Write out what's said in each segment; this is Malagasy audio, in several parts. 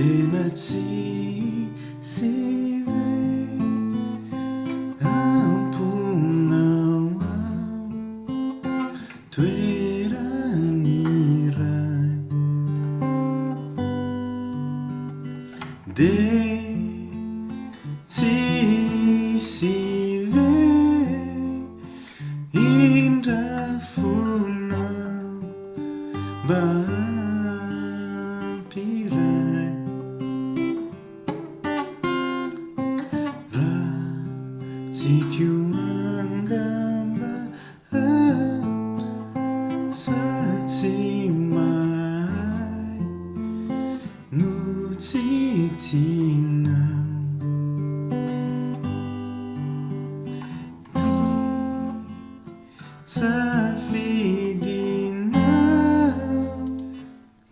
Tena tsisy ve am-ponao ao toerany iray Dia tsisy ve indra fonao mba hampiray Raha tsy koa angamba sa tsy mahay no tsy tianao Ty safidinao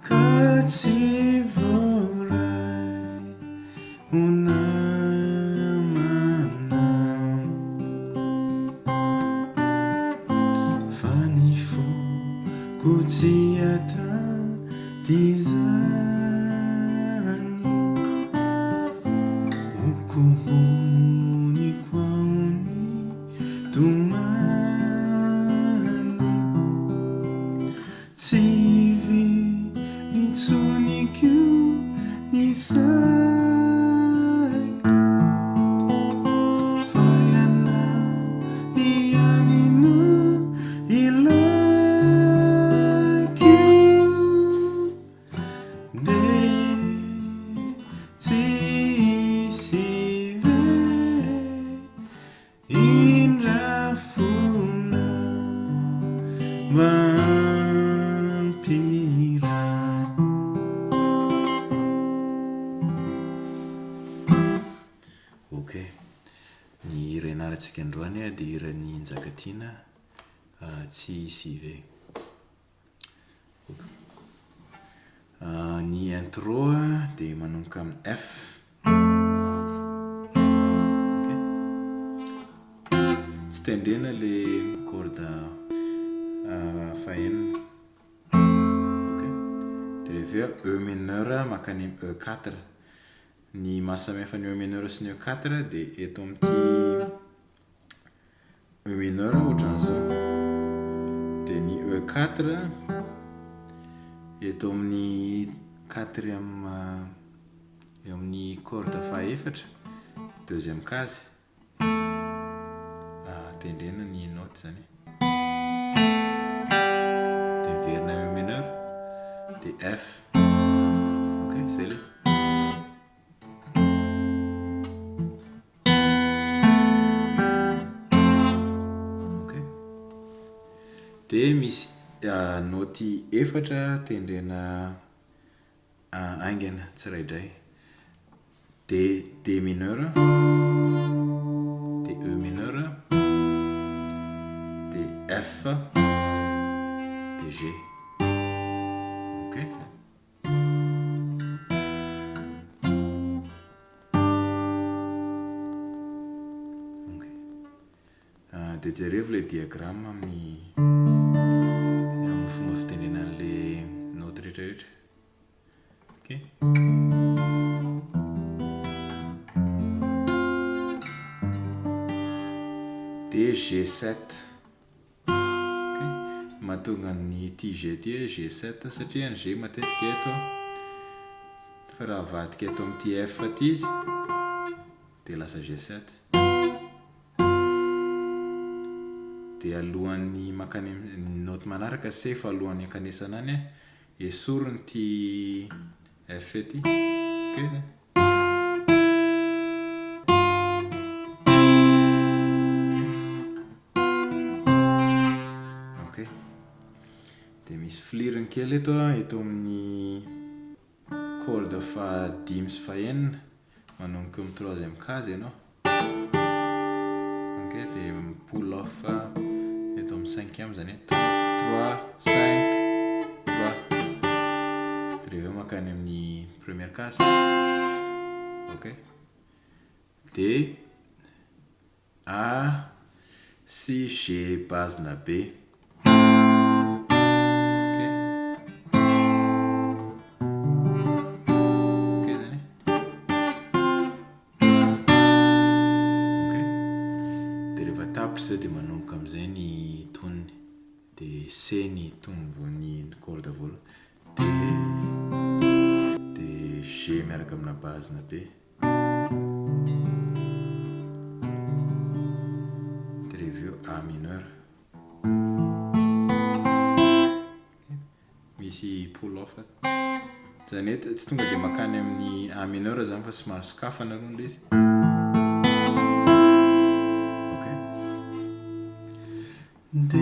ka tsy voaray ho namanao Fa ny foko tsy atanty izany Hokohoniko ao ny tomany Tsy very intsony koa ny saiko Fa ianao ihany no ilaiko Dia tsisy ve Indra fona mampira. Ok, ny hira ianarantsika androany dia hiran'i Njakatiana Tsy hisy ve. Ny intro dia manomboka amin'ny F. Tsy tendrena le corde fahenina. Ok. Dia rehefa avy eo E mineur mankany amin'ny E quatre. Ny mahasamihafa ny E mineur sy ny E quatre dia eto amin'ity E mineur ohatran'izao, dia ny E quatre eto amin'ny quatrième eo amin'ny corde fahaefatra, deuxième case, tendrena ny note izany e, dia miverina E mineur, dia F, ok, izay ilay. Ok. Dia misy naoty efatra tendrena haingana tsiraidray. D, D mineur, dia E mineur, dia F, dia G. Ok, zay. Dia jerevo ilay diagramme amin'ny amin'ny fomba fitenena an'ilay naoty rehetra rehetra. Ok. Dia G7. Ok. Mahatonga an'ity G ity hoe G7 satria ny G matetika eto fa raha avadika eto amin'ity F ity izy dia lasa G7. Dia alohan'ny mankany amin'ny naoty manaraka C fa alohan'ny hankanesana any esorina ity F ity. Ok. Ok. Dia misy filiriny kely eto an, eto amin'ny corde fahadimy sy fahenina, manomboka eo amin'ny troisième case ianao. Ok, dia mi-pull off eto amin'ny cinquième izany hoe trois, cinq, trois. Dia rehefa avy eo mankany amin'ny première case. Ok. Dia A sy G base na B. Ok. Ok zany. Rehefa izay dia manomboka amin'izay ny tonony. Dia C ny tonony ny corde voalohany. D, dia G miaraka amina base-na B. Dia rehefa avy eo A mineur. Misy pull off ato. Izany hoe tsy tonga dia mankany amin'ny A mineur izany fa somary sokafana aloha ilay izy. Ok. D,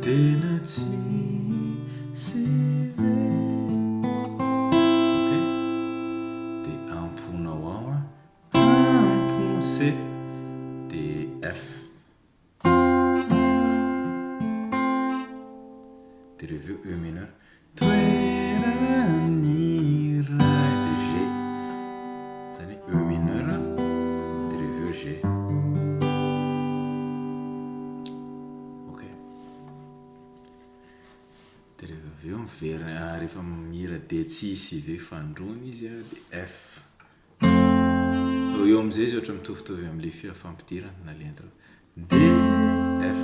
tena tsisy ve. Ok. Dia amponao ao an. Ampon C. Dia F. Dia reveo E mineur. Toeran'ny iray dia G. Izany hoe E mineur dia reveo G. Ok. Dia rehefa avy eo miverina rehefa mihira D tsisy V fanindroany izy dia F. Eo amin'izay izy ohatra mitovitovy amin'ilay feo fampidirana na ilay intro. D, F.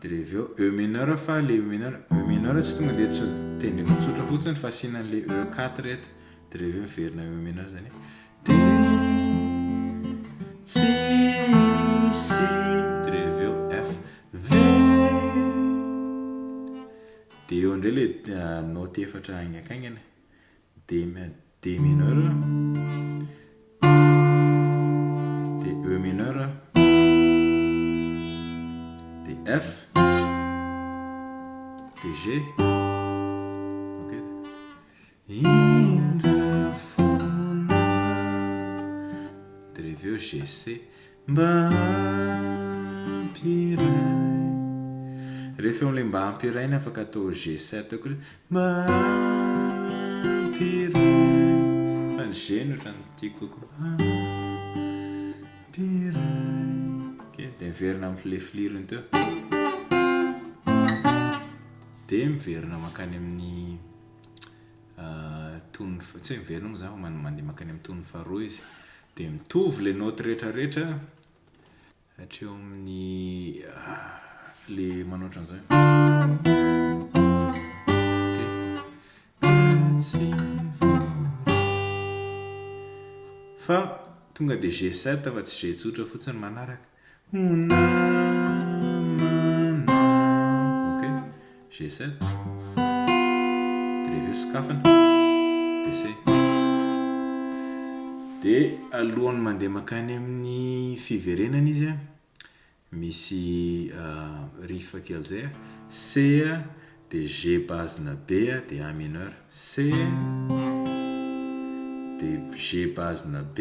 Dia rehefa avy eo E mineur fa ilay E mineur, E mineur tsy tonga dia tendrena tsotra fotsiny fa asiana an'ilay E quatre eto. Dia rehefa avy eo miverina E mineur izany hoe D, C, C. Dia rehefa avy eo F, V. Dia eo indray ilay naoty efatra haingankaingana. D D mineur, dia E mineur, dia F, dia G, ok, indra fona, dia rehefa eo G C, Mba hampiray. Rehefa eo amin'ilay mba hampiray ny afaka atao G7 koa ilay mba hampiray. Fa ny G no ohatran'ny tiako kokoa. Mba hampiray. Ok, dia miverina amin'ilay filirony teo. Dia miverina mankany amin'ny tonony, tsy hoe miverina moa izany fa mandeha mankany amin'ny tonony faharoa izy. Dia mitovy ilay naoty rehetra rehetra hatreo amin'ny le manao ohatran'izao. Fa tonga dia G7 fa tsy G tsotra fotsiny manaraka. Ho namanao. Ok, G7. Dia rehefa eo sokafana, dia C. Dia alohan'ny mandeha mankany amin'ny fiverenana izy an, misy riff kely izay an, C dia G base na B dia A mineur, C dia G base na B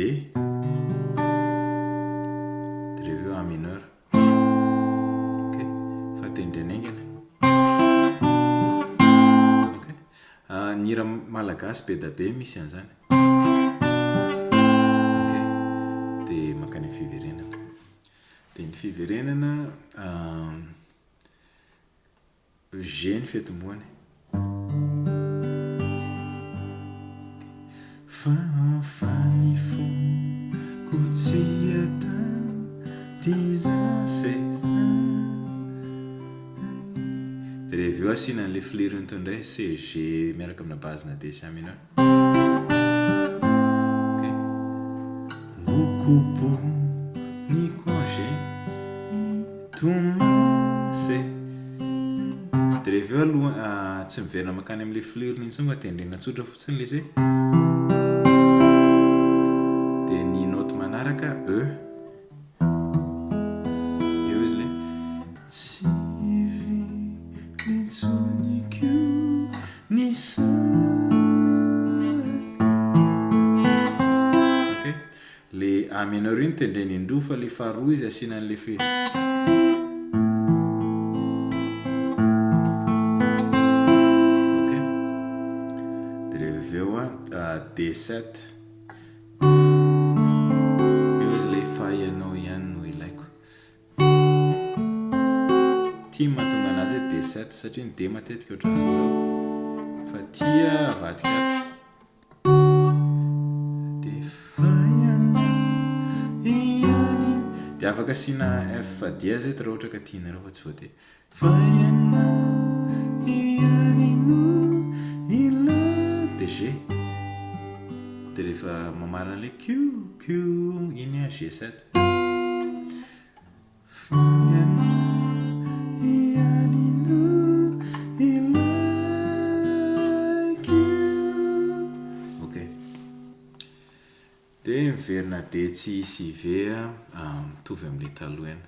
dia rehefa eo A mineur, ok, fa tendrena haingana, ok, ny hira malagasy be da be misy an'izany, ok, dia mankany amin'ny fiverenana, dia ny fiverenana G ny fiatombohany. Fa fa ny foko tsy atanty za C Dia rehefa avy eo asiana an'ilay fliriny teo indray C G miaraka amina base na D sy A mineur. Ok. Hokoboniko G Tomase. Dia rehefa eo aloha tsy miverina mankany amin'ilay fliriny intsony fa tendrena tsotra fotsiny ilay C. Dia ny note manaraka E. Eo izy ilay tsy intsony koa ny saiko. Ok. Le A mineur iny tendreny indroa fa le faharoa izy asiana an'le fe. Ok. De rehefa avy eo an, D7. Eo izy le fa ianao ihany no ilaiko. Ty no mahatonga anazy hoe D7 satria ny D matetika ohatran'izao. Fa ty avadika ato. Dia fa ianao ihany Dia afaka asiana F dièse eto raha ohatra ka tianareo fa tsy voatery. Fa ianao ihany no ilaiko. Dia G. Dia rehefa mamarana ilay Q, Q iny G7. Fa ianao ihany no ilaiko. Ok. Dia miverina D tsy hisy V mitovy amin'ilay taloha ihany.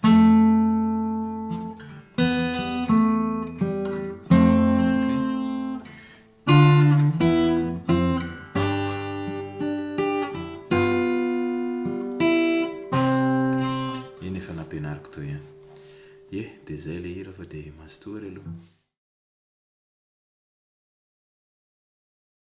Iny efa nampianariko teo ihany. Ye, dia izay ilay hira fa dia mazotoa re aloha.